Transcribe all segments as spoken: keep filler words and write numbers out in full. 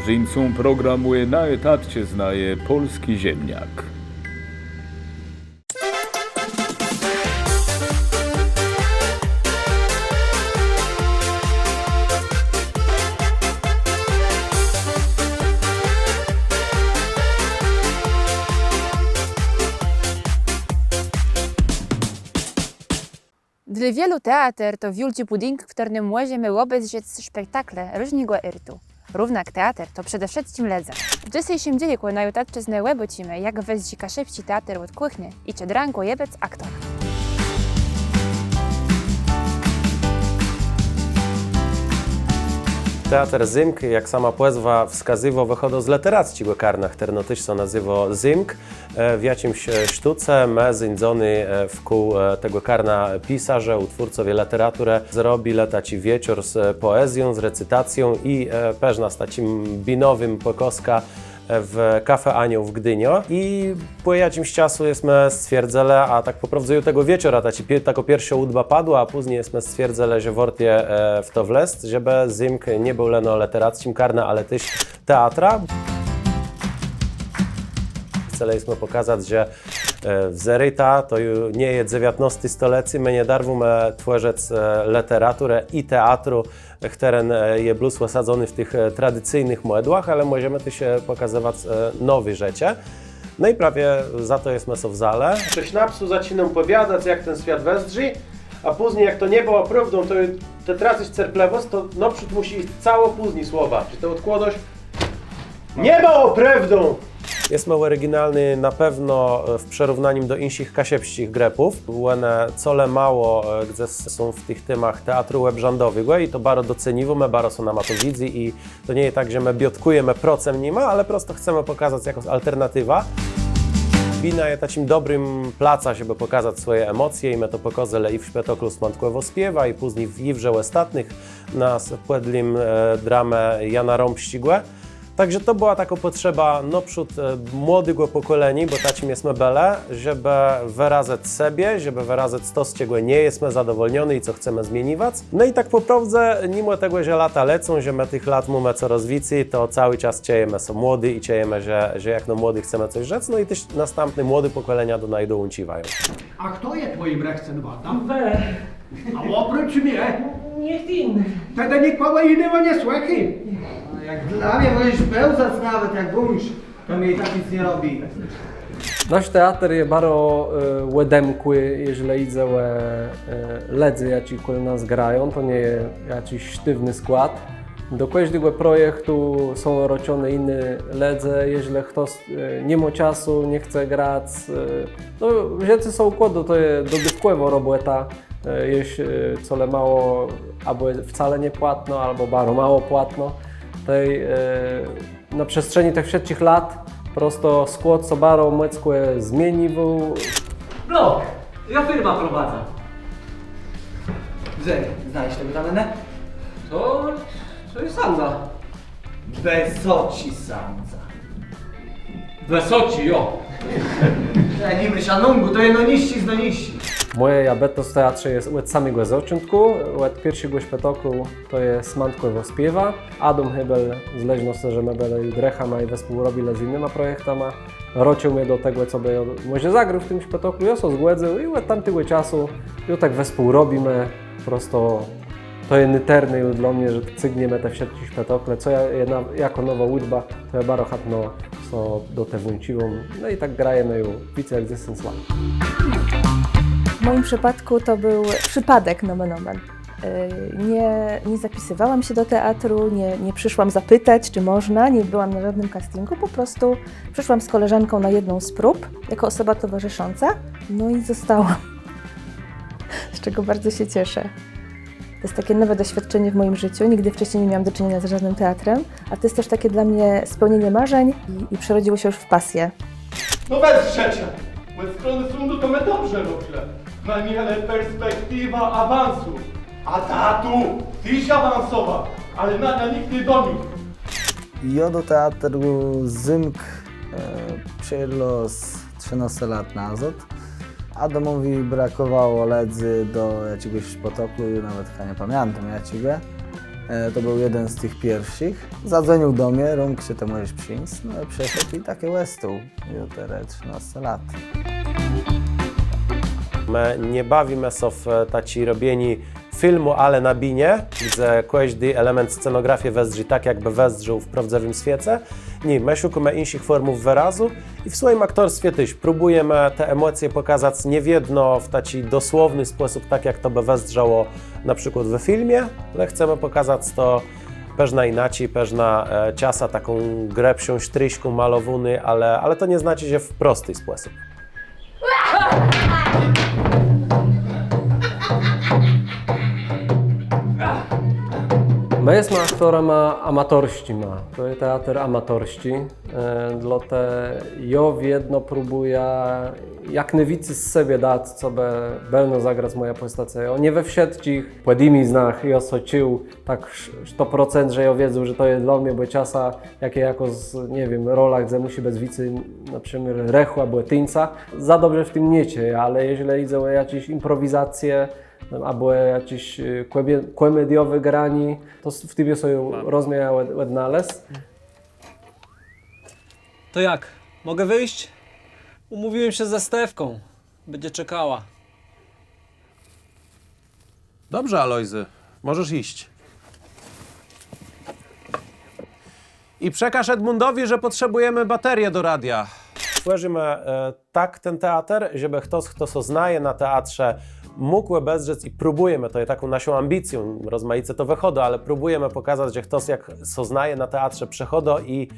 Wzórzcą programù Naje Tatczëzna je Polski Ziemniak. Dlô wielu teater to wiôldżi bùdink, w chtërnym mòżemë òbezdrzec szpektakle różnégò ôrtu. Równak teater to przede wszëtczim lëdze. W dzysészim dzélëkù Naje Tatczëznë òbôczimë, jak wëzdrzi kaszëbsczi teater òd kùchnie i czë drãgò je bëc aktorã. Teater Zymk, jak sama pòzwa wskazywô, wëchôdô z lëteracczégò karna, chtërno téż sã nazywô Zymk. E, w jaczims, e, sztóce më zéńdzony, e, wkół, e, tegò karna pisarze, ùtwórcowie lëteraturë zrobilë taczi wieczór z, e, pòezją, z recytacją i, e, përznã z taczim binowim pòkôzkã, e, w Café Anioł w Gdini. I pò jaczims czasu jesmë stwierdzëlë, a tak pò prôwdze ju tegò wieczora taczi pier-, takô pierszô ùdba padła, a pózni jesmë stwierdzëlë, że wôrt je, e, w to wlezc, żebë Zymk nie béł leno lëteracczim karnã, ale téż teatrã. Chcelë jesmë pòkazac, że, e, wzérôjta, to ju nie je dzewiãtnôsté stolecé, më nie darwómë twòrzëc, e, lëteraturë i teatru, chtëren, e, je blós òsadzony w tëch, e, tradicyjnëch mòdłach, ale mòżemë téż, e, pòkazëwac, e, nowé rzeczë. No i prawie za to jesmë sã wzãlë. Të sznapsu zaczinôsz pòwiadac, jak ten swiat wëzdrzi, a pózni, jak to nie bëło prôwdą, to ju të tracësz cerplëwòsc, to nôprzód mùszi jic całô pózni słowa. Czë të òdkłôdôsz? Nie bëło prôwdą! Jesmë òriginalny na pewno, e, w przërównanim do jinszich kaszëbsczich grëpów. Òne colemało, e, gdzes są w tëch témach teatru òbrzãdowégò i to baro doceniwómë, baro sã nama to widzy i to nie je tak, że më biôtkùjemë procëm nima, ale prosto chcemë pòkazac jakąs alternatiwã. Bina je taczim dobrim placã, żebë pòkazac swòje emòcje i më to pòkôzelë i w szpetôklu Smãtkòwô Spiéwa i pózni w Jiwrze Òstatnëch na s-, pòdlim, e, dramë Jana Rómpsczégò. Tak że to bëła takô pòtrzeba nôprzód, e, młodégò pòkòleniô, bò taczim jesmë bëlë, żebë wërazëc sebie, żebë wërazëc to, z czegò nie jesmë zadowòlniony i co chcemë zmieniwac. No i tak pò prôwdze, nimò tegò, że lata lecą, że më tëch lat mómë corôz wicy, to całi czas czëjemë sã młodi i czëjemë, że, że jakno młodi chcemë cos rzec, no i téż nôstãpné młodé pòkòlenia do naju dołącziwają. A chto je twòjim rechcenkòwatã? Wë. A òprócz mie? Nicht jiny. Tedë nikògò jinégò nie słëchô. A jak dlô mie mòżesz bełzac nawet jak wąż, to mie i tak nic nie robi. Nasz teater je baro, e, òdemkłi, jeżlë jidze ò, e, lëdzy, jaczi kòl nas grają, to nie je jaczis sztiwny skłôd. Do kòżdégò projektu są rôczony jiny lëdze, jeżlë chtos, e, ni mô czasu, nie chce grac, e, no, rzeczë są kòl, to je dobëtkòwô robòta, e, jesz, e, colemało, abò wcale niepłatno, abò baro mało płatno. Tej, e, na przestrzeni tëch wszëtczich lat prosto skłôd sã baro mòckò zmieniwôł. Blok! Jô firmã prowadzã. Że, znajesz tegò tam, ne? To, to je Sandra. Wësoczi Sandra. Wësoczi, jo. E, ni ma szanungu, to je nôniższi z nôniższi. Mòja bëtnosc w teatrze je òd samégò zôczątkù, òd pierszégò szpetôklu, to je Smãtkòwô Spiéwa. Adóm Hébel, z leżnoscë, że më bëlë ju drëchama i wespółrobilë z jinyma projektama, rôcził mie do tegò, cobë jô mòże zagrôł w tim szpetôklu, jô sã zgòdzył i òd tamtégò czasu ju tak wespółrobimë. Prosto to je nôtërné ju dlô mie, że cygniemë te wszëtczé szpetôkle, co je, je na, jakô nowô ùdba, to jô baro chãtno sã do te włącziwóm. No i tak grajemë ju wicy jak dzesãc lat. W moim przypadku to był przypadek, nomen omen. Y, nie, nie zapisywałam się do teatru, nie, nie przyszłam zapytać, czy można, nie byłam na żadnym castingu, po prostu przyszłam z koleżanką na jedną z prób jako osoba towarzysząca, no i zostałam, z czego bardzo się cieszę. To jest takie nowe doświadczenie w moim życiu, nigdy wcześniej nie miałam do czynienia z żadnym teatrem, a to jest też takie dla mnie spełnienie marzeń i, i przerodziło się już w pasję. No bez rzeczë! Òd stronë sądu to më dobrze robilë. Më mielë perspektiwã awansu. A ta tu téż awansowa, ale nadal nicht nie doniósł. Jô do teatru Zymk, e, przëjachelô z trzënôsce lat nazôd. Adamòwi brakòwało lëdzy do jaczégòs szpetôklu, nawet chëba nie pamiãtóm jaczégò. E, to béł jeden z tëch pierszich. Zadzwònił do mie, Rómk, czë të mòżesz przińc? No i przëszedł i tak òstôł. Ju terô trzënôsce lat. Më nie bawimë sã w taczé robienié filmù, ale na binie, gdze kòżdi element scenografie wëzdrzi tak, jakbë wëzdrzôł w prôwdzëwim swiece. Nié, më szukómë jinszich fòrmów wërazu i w swòjim aktorstwie téż próbùjemë te emòcje pòkazac nié wiedno w taczi dosłowny spòsób, tak jak to bë wëzdrzało na przikłôd we filmie, ale chcemë pòkazac to përznã jinaczi, përznã, e, czasã taką grëbszą sztriszką malowóné, ale, ale to nie znaczi, że w prosti spòsób. Më jesmë aktorama amatorsczima. To je teater amatorsczi. E, dlôte jô wiedno próbùjã jak nôwicy z sebie dac, cobë bëlno zagrac mòjã pòstacã. Jô nié we wszëtczich pòdjimiznach jô sã czuł tak sz-, sto procent, że jô wiedzôł, że to je dlô mie, bò czasã jak jô jakąs, nie wiém, rolã, gdze mùszi bëc wicy, na przëmiôr, rëchù abò tuńca, za dobrze w tim nie czëjã, ale jeżlë jidze ò jaczés improwizacje abò jaczés, e, kòmie-, kòmediowé granié, to s-, w tim jô sã rozmiejã òd-, òdnalezc. To jak? Mogę wyjść? Umówiłem się ze Stefką. Będzie czekała. Dobrze, Alojzy, możesz iść. I przekaż Edmundowi, że potrzebujemy baterie do radia. Twòrzimë, e, tak ten teater, żebë chtos, chto sã znaje na teatrze, mógł òbezdrzec i próbùjemë, to je taką naszą ambicją, rozmajice to wëchôdô, ale próbùjemë pòkazac, że chtos, jak sã znaje na teatrze, przëchôdô i,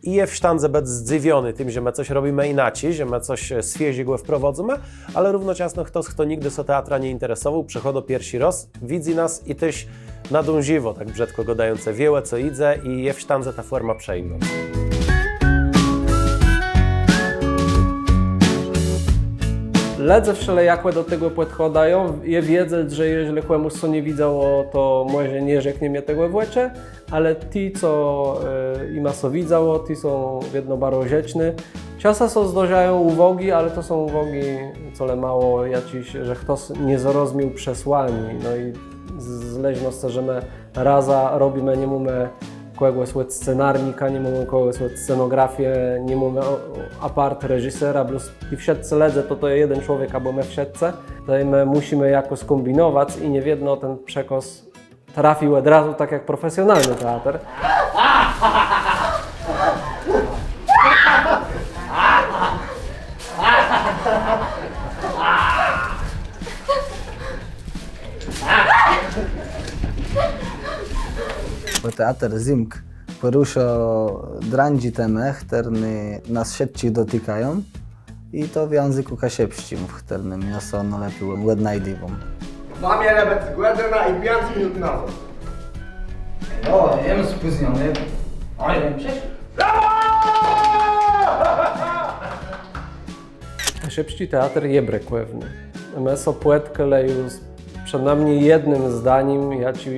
i je w sztãdze bëc zdzëwiony tim, że më cos robimë jinaczi, że më cos, e, swiéżégò wprowadzymë, ale równoczasno chtos, chto nigdë sã teatrã nie interesowôł, przëchôdô pierszi rôz, widzy nas i téż nadążiwô, tak brzëdkò gôdającë, wié, ò co jidze i je w sztãdze tã fòrmã przejimnąc. Lëdze wszelejakò do tegò pòdchôdają. Je wiedzec, że jeżlë kòmùs sã nie widzało, to mòże nie rzeknie mie tegò w òczë, ale ti, co, e, jima sã widzało, ti są wiedno baro żëczny. Czasã sã zdarzają ùwôgi, ale to są ùwôgi colemało jaczés, że chtos nie zrozmiôł przesłaniô. No i z-, z leżnoscë, że më razã robimë, ni mómë kògòs òd scenarnika, ni mómë kògòs òd scenografie, ni mómë, ò, ò, apart reżisera, plus ti wszëtcë lëdze to, to je jeden człowiek, abò më wszëtcë. To i më mùszimë jakòs kòmbinowac i nie wiedno ten przekôz trafił òd razu tak jak profesjonalny teater. Bò teater Zymk pòrëszô drãdżé témë, chtërne nas wszëtczich dotikają. I to w jãzëkù kaszëbsczim, w chtërnym jô sã nôlepi òdnajdiwóm. Mam je robic godzinã i piãc minut nazôd. Jo, jem spózniony. Ò, jem przecież. Kaszëbsczi teater je brëkòwny. Më sã pòtkelë ju z przënômni jednym zdanim, jaczé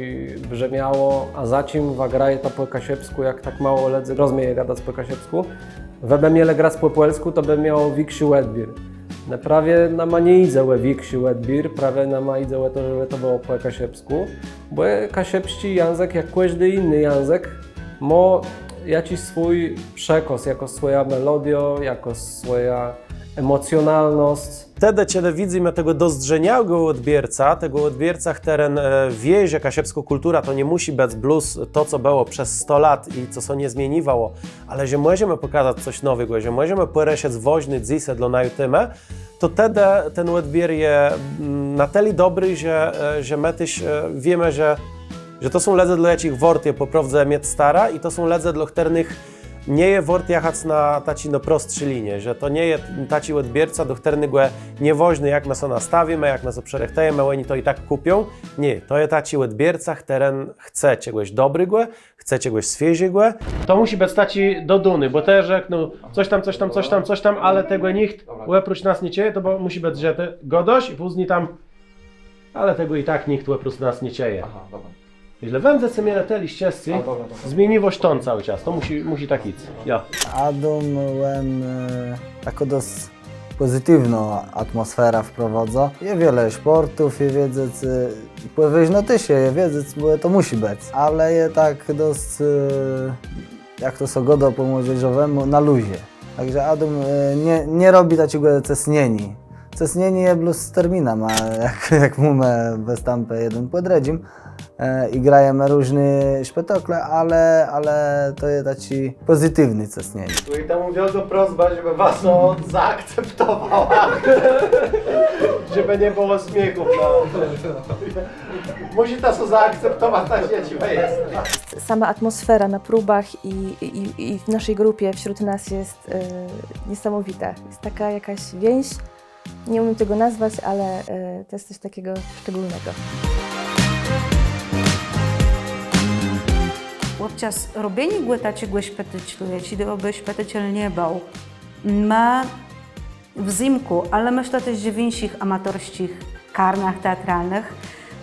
brzëmiało: a za czim wa grajeta pò kaszëbskù, jak tak mało lëdzy rozmieje gadac pò kaszëbskù? Wë bë mielë grac pò pòlskù, to bë miało wikszi òdbiér. No prawie nama nie jidze ò wikszi òdbiér, prawie nama jidze ò to, żebë to bëło pò kaszëbskù, bò kaszëbsczi jãzëk, jak kòżdi jiny jãzëk, mô jaczis swój przekôz, jakąs swòjã melodiã, jakąs swòjã emòcjonalnosc. Tedë, czedë widzymë tegò dozdrzeniałégò òdbiércã, tegò òdbiércã, chtëren, e, wié, że kaszëbskô kùltura to nie mùszi bëc blós to, co bëło przez sto lat i co sã nie zmieniwało, ale że mòżemë pòkazac cos nowégò, że mòżemë pòrëszëc wôżné dzysô dlô naju témë, to tedë ten òdbiér je, mm, na tëli dobri, że, e, że më téż, e, wiémë, że, że to są lëdze, dlô jaczich wôrt je pò prôwdze miec starã i to są lëdze, dlô chtërnëch nie je wôrt jachac na taczi, no, prostszi linie, że to nie je taczi òdbiérca, do chtërnégò nie wôżné, jak më sã nastawimë, jak më sã przërëchtëjemë, òni to i tak kùpią. Nié, to je taczi òdbiérca, chtëren chce czegòs dobrégò, chce czegòs swiéżégò. To mùszi bëc taczi dodóny, bò të rzekł, no, cos tam, cos tam, cos tam, cos tam, ale tegò nicht òprócz nas nie czëje, to bò mùszi bëc, że të gôdôsz i pózni tam, ale tegò i tak nicht òprócz nas nie czëje. Aha, dobra. Jeżlë bãdzece mielë tëli szczescô, zmieniwôsz tón całi czas. To mùszi, mùszi tak jic. Jo. Adóm, e, takô dosc pòzytiwną atmòsferã wprowôdzô. Je wiele szpòrtów, je wiedzec, e, pòwôżno téż je, je wiedzec, bò to mùszi bëc. Ale je tak dosc, e, jak to sã gôdô pò młodzéżowémù, na luzie. Tak że Adam, e, nie, nie robi taczégò cësnieniô. Cësnienié je blós z terminama, jak, jak mómë wëstãpë jeden pò drëdżim, e, i grajemë różné szpetôkle, ale, ale to je taczé pòzytiwné cësnienié. No i tam wiôlgô prosba, żebë was òn zaakceptowôł. Żebë nie bëło smiéchów, no. Mùszi to sã zaakceptowac, tak jak je. Sama atmosfera na próbach i, i, i w naszej grupie, wśród nas jest, e, niesamowita. Jest taka jakaś więź. Nie umiem tego nazwać, ale, e, to jest coś takiego szczególnego. Òb czas robieniô taczégò szpetôklu, jaczi to bë szpetôkel nie béł, ma w Zymkù, ale mëszlã téż, że w jinszich amatorsczich karnach teatralnëch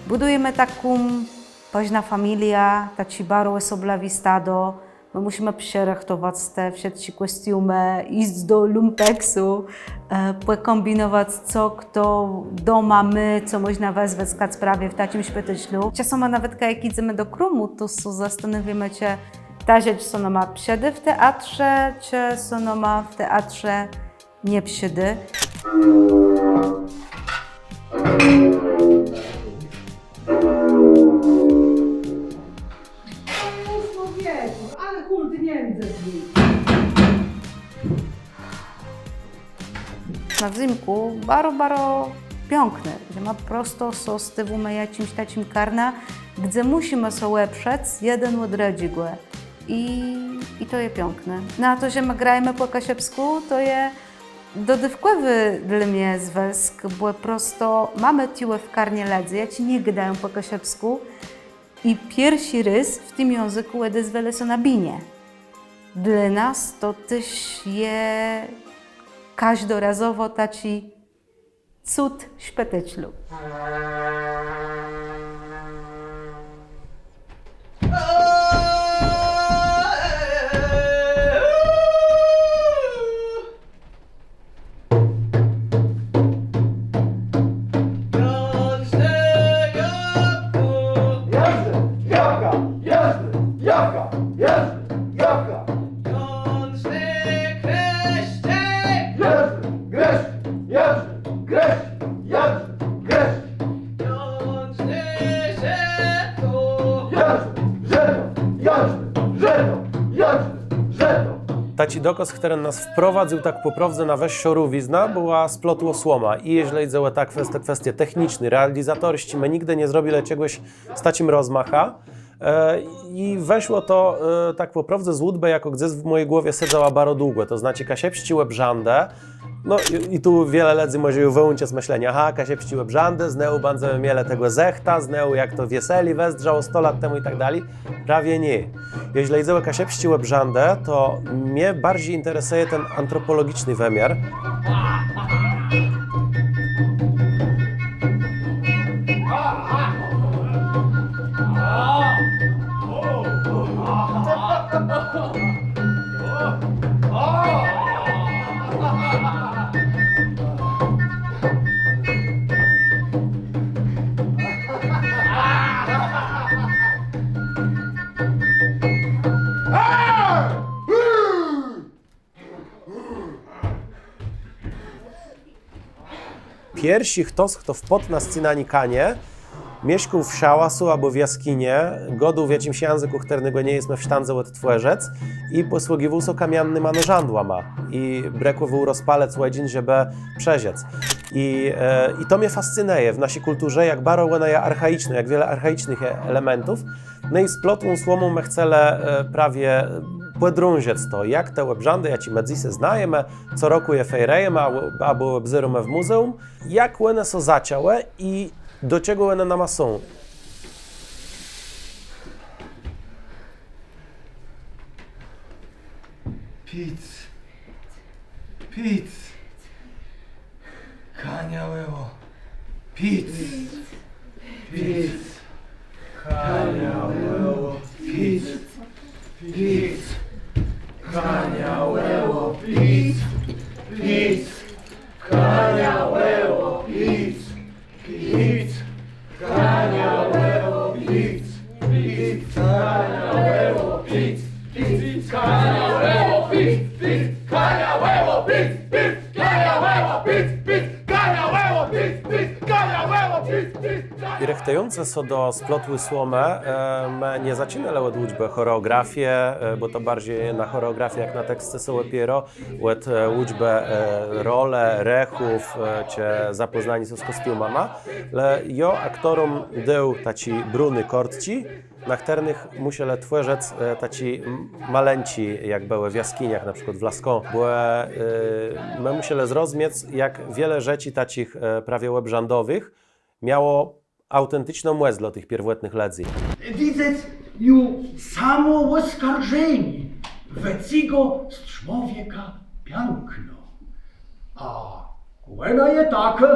bùdëjemë taką pòwôżną familiã, taczé baro òsoblëwé stado. Më mùszimë przërëchtowac te wszëtczé kòstiumë, jic do lumpeksu, e, pòkómbinowac, co chto doma mô, co mòżna wëzwëskac prawie w taczim szpetôklu. Czasama nawetka jak jidzemë do krómù, to sã zastanôwiómë, czë ta rzecz sã nama przëdô w teatrze, czë sã nama w teatrze nie przëdô. Ósmô wieczór, ale hùlt midzë dni. Ma w Zymkù baro, baro piãkné, że ma prosto sã stôwómë jaczims taczim karnã, gdze mùszimë sã òprzec jeden ò drëdżégò. I, i to je piãkné. No a to, że më grajemë pò kaszëbskù, to je dodôwkòwi dlô mie zwësk, bò prosto mómë tuwò w karnie lëdzy, jaczi nie gôdają pò kaszëbskù i pierszi rôz w tim jãzëkù òdezwelë sã na binie. Dlô nas to téż je kòżdorazowò taczi cud szpetôklu. Taczi dokôz, chtëren nas wprowadzył tak pò prôwdze na wëższą rówiznã, bëła Splotłô Słoma. I jeżlë jidze ò te kwes-, te kwestie techniczné, realizatorsczé, më nigdë nie zrobilë czegòs z taczim rozmachã. E, i wëszło to, e, tak pò prôwdze z ùdbë, jakô gdzes w mòji głowie sedzała baro długò, to znaczi kaszëbsczé òbrzãdë. No i, i tu wiele lëdzy mòże ju wëłączëc z mëszleniô, aha, kaszëbsczé òbrzãdë, znôwù bãdzemë mielë tegò zechta, znôwù jak to Wieselé wëzdrzało sto lat temù i tak dali. Prawie nié. Jeżlë jidze ò kaszëbsczé òbrzãdë, to mie barżi interesëje ten antropòlogiczny wëmiar. Pierszi chtos, chto wpôdł na scenã nikaniô, mieszkôł w szałasu abò w jaskinie, gôdôł w jaczims jãzëkù, chtërnégò nie jesmë w sztãdze òdtwòrzëc, i pòsłëgiwôł sã kamiannyma nôrzãdłama i brëkòwôł rozpalëc òdżin, żebë przeżëc. I, e, i to mie fascynëje w naszi kùlturze, jak baro òna je archaicznô, jak wiele archaicznëch e-, elementów. No i Splotłą Słomą më chcelë, e, prawie pòdrążëc to, jak te òbrzãdë, jaczé më dzysô znajemë, co rokù je fejrëjemë, abò, abò òbzérómë w mùzeùm, jak òne sã zaczãłë i do czegò òne nama są. Pic. Pic. Kaniałëło. Pic. Pic. Kaniałëło. Pic. Pic. Kaniałëło. Pic. Pic. I rëchtëjącë sã do Splotłi Słomë, e, më nie zaczinelë òd ùczbë chòreògrafie, e, bò to barżi na chòreògrafie jak na teksce sã òpiérô, òd, e, ùczbë, e, rolë, rëchów, e, czë zapòznaniô sã z kòstiumama. Le jô aktoróm dôł taczé bruné kôrtczi, na chtërnëch mùszelë twòrzëc, e, taczé m-, malenczi, jak bëłë w jaskiniach, na przikłôd w Lascaux. Bò, e, më mùszelë zrozmiec, jak wiele rzeczi taczich, e, prawie òbrzãdowëch miało aùtenticzną mòc dlô tëch pierwòtnëch lëdzy. Widzec ju samò òskarżenié wëcygô z człowieka piãkno. A òno je taczé,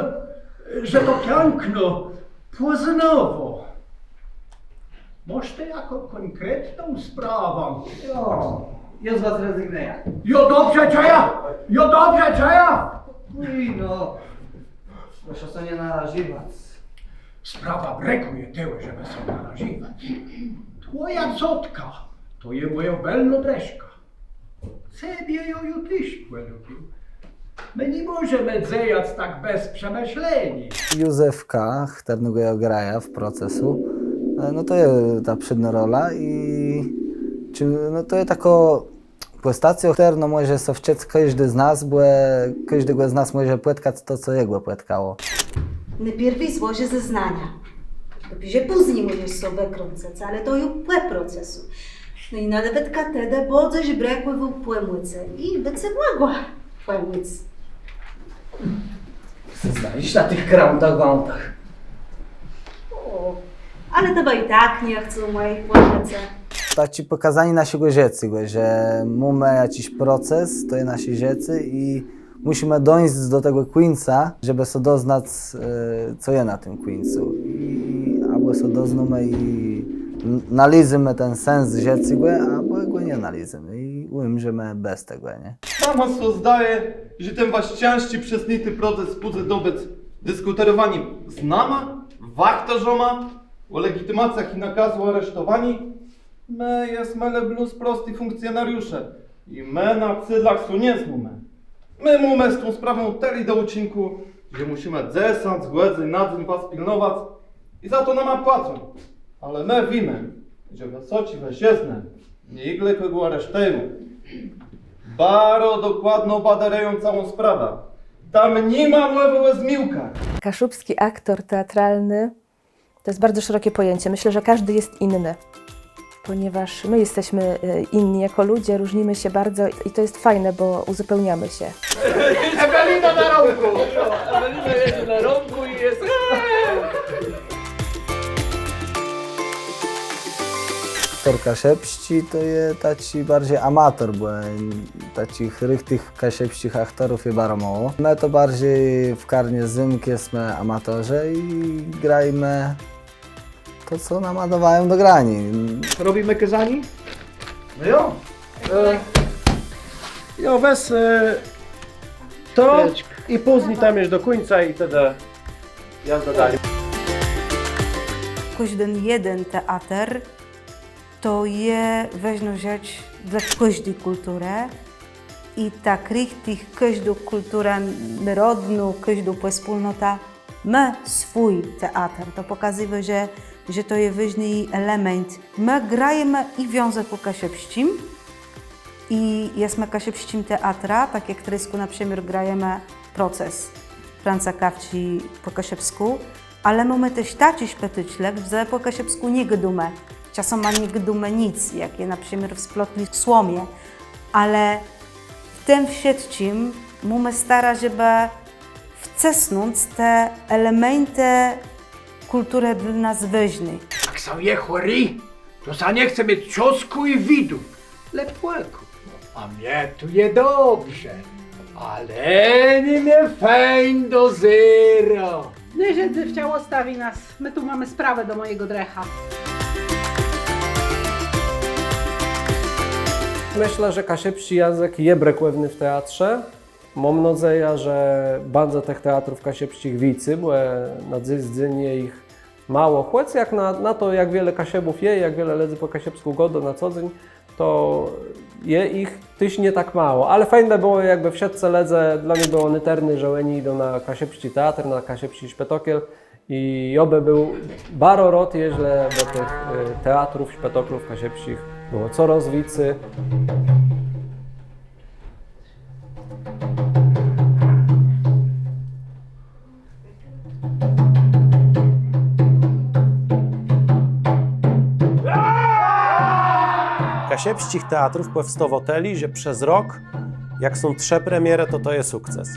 że to piãkno pòznôwô. Môsz të jaką kònkretną sprawã? Jo, jô z was rezygnëjã. Jô dobrze czëjã! Jô dobrze czëjã! Ùj, no. Proszã sã nie narażiwac. Sprawa brëkù je tegò, żebë sã narażiwac. Twòja cotka to je mòja bëlnô drëszka. Cebie jô ju téż pòlubił. Më ni mòżemë dzejac tak bez przemëszleniô. Józefka, chtërnégò jô grajã w procesu, e, no to je ta przédnô rola i czë, no to je takô pòstacjô, chtërną mòże sã wczëc kòżdi z nas, bò kòżdégò z nas mòże pòtkac to, co jegò pòtkało. Nôpierwi złożëc zeznania. Dopiérze pózni mòżesz sã wëkrãcëc, ale to ju pò procesu. No i nawetka tedë bãdzesz brëkòwôł pòmòcë i bë cë pòmògła pòmóc. Zeznanié na tëch krãtach, bãtach. Ò, ale to bë i tak nie chcôł mòji pòmòcë. Taczé pòkôzanié naszégò żëcégò, że mómë jaczis proces, to je naszé żëcé i mùszimë dońc do tegò kùńca, żebë sã doznac, e, co je na tim kùńcu. I abò sã doznómë i n-, nalezmë ten sens żëcégò, abò gò nie nalezmë i ùmrzemë bez tegò, nié? Nama sã zdaje, że ten wasz cãżczi, przesniti proces pùdze dobëc diskùtérowanim z nama, wachtarzama, ò legitimacjach i nakazu aresztowaniô. Më jesmë le blós prosti fùnkcjonariusze i më na cëdlach sã nie znómë. Më mómë z tą sprawą tëli do ùczinkù, że mùszimë dzesãc gòdzyn na dzéń was pilnowac i za to nama płacą. Ale më wiémë, że wësoczi wëżëznë nigle kògò aresztëją. Baro dokładno badérëją całą sprawã. Tam ni ma mòwë ò zmiłkach. Kaszubski aktor teatralny to jest bardzo szerokie pojęcie. Myślę, że każdy jest inny. Ponieważ my jesteśmy, e, inni jako ludzie, różnimy się bardzo i to jest fajne, bo uzupełniamy się. Ewelina na rąkù! Ewelina je na rąkù i je... Aktor kaszëbsczi to je taczi barżi amator, bò, e, taczich richtich kaszëbsczich aktorów je baro mało. Më to barżi w karnie Zymk jesmë amatorzë i grajemë to, co nama dôwają do graniô. Robimë kôzanié? No jo. E, jo, wez, e, to i pózni tam jesz do kùńca i tedë jazda dali. Kòżden jeden teater to je wôżnô rzecz dlô kòżdi kùlturë i tak richtich kòżdô kùltura nôrodnô, kòżdô pòspólnota mô swój teater. To pòkazywô, że, że to je wôżny element. Më grajemë i w jãzëkù kaszëbsczim, i jesmë kaszëbsczim teatrã, tak jak terôzkù na przëmiôr grajemë Proces Franca Kafczi pò kaszëbskù, ale mómë téż taczé szpetôczle, gdze pò kaszëbskù nie gôdómë. Czasã ani nie gôdómë nic, jak je na przëmiôr w Splotłi Słomie. Ale w tim wszëtczim mómë starã, żebë wcësnąc te elementë kùlturë dlô nas wôżné. Jak sã je chòri, to sã nie chce miec czôskù i widu, le pòkù. A mie tu je dobrze, ale ni mie fejn do zéro. Niech żëje dzéwczã, òstawi nas. Më tu mómë sprawã do mòjégò drëcha. Mëszlã, że kaszëbsczi jãzëk je brëkòwny w teatrze. Móm nôdzejã, że bãdze tëch teatrów kaszëbsczich wicy, bò, e, na dzys dzéń je jich mało. Chòc jak na, na to, jak wiele Kaszëbów je, jak wiele lëdzy pò kaszëbskù gôdô na co dzéń, to je jich téż nié tak mało. Ale fejn bë bëło, jakbë wszëtcë lëdze, dlô nich bëło nôtërné, że òni jidą na kaszëbsczi teatr, na kaszëbsczi szpetôkel. I jô bë béł baro rôd, jeżlë bë tëch, e, teatrów, szpetôklów kaszëbsczich bëło corôz wicy. Kaszëbsczich teatrów pòwstôwô tëli, że przez rok, jak są trzë premierë, to to je sukces.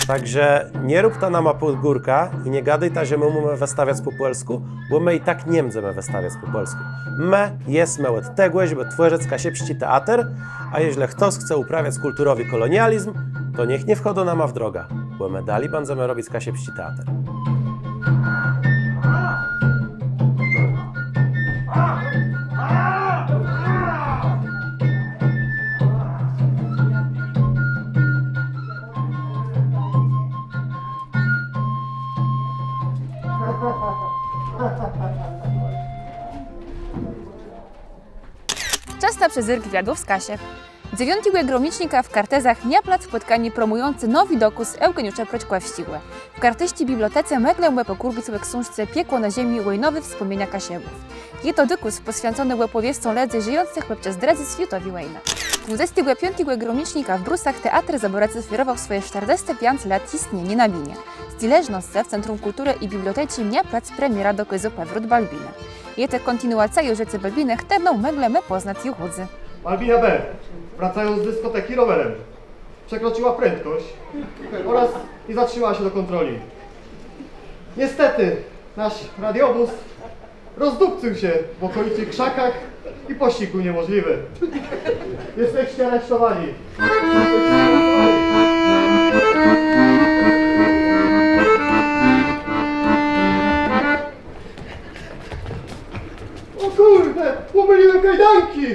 Tak że nie róbta nama pòd górkã i nie gadôjta, że më mómë wëstawiac pò pòlskù, bò më i tak nie mdzemë wëstawiac pò pòlskù. Më jesmë òd tegò, żebë twòrzëc kaszëbsczi teater, a jeżlë chtos chce ùprawiac kùlturowi kòlonializm, to niech nie wchôdô nama w drogã, bò më dali bãdzemë robic kaszëbsczi teater. Czas na przezérk w Jadłowskasë. Dzewiątégò gromicznika w Kartuzach mia plac pòtkanié promùjącé nowi dokôz Eùgeniusza Prockòwsczégò. W kartësczi bibliotece mòglë më pòkùrbic ò ksążce Piekło na ziemi. Wòjnowé wspòmnienia Kaszëbów. Je to dokôz pòswiãcony òpòwiescóm lëdzy żëjącëch pòdczas drëdzy swiatowi wòjnë. Dwadzestégò piątégò gromicznika w Brusach Teatr Zabòracë firmòwôł swòje sztërdzescë piãc lat jistnieniô na binie. Z ti leżnoscë w Centrum Kùlturë i Biblioteczi mia plac premiera dokôzu Pòwrót Balbinë. Je to kòntinuacjô żëcô Balbinë, chtërną mòglë më pòznac ju chùdzy. Balbina B, wracając z dyskoteki rowerem, przekroczyła prędkość oraz nie zatrzymała się do kontroli. Niestety nasz radiowóz rozdupcył się w okolicznych krzakach i pościg był niemożliwy. Jesteście aresztowani. O kurde, pomyliłem kajdanki!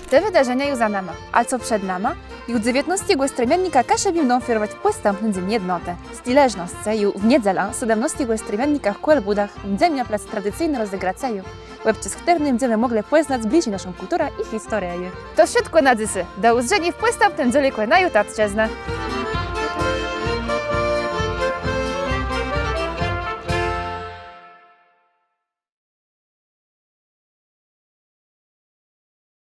Te wëdarzenia ju za nama. A co przed nama? Ju dzewiãtnôstégò strëmiennika Kaszëbi mdą firowac pòstãpny Dzéń Jednotë. Z ti leżnoscë ju w niedzelã, sétmënôstégò strëmiennika w Kòlbùdach mdze mia plac tradicyjnô rozegracjô, òbczas chtërny mdzemë mòglë pòznac blëżi naszą kùlturã i historiã. To wszëtkò na dzysô. Do ùzdrzeniô w pòstãpnym dzélëkù Naju Tatczëznë.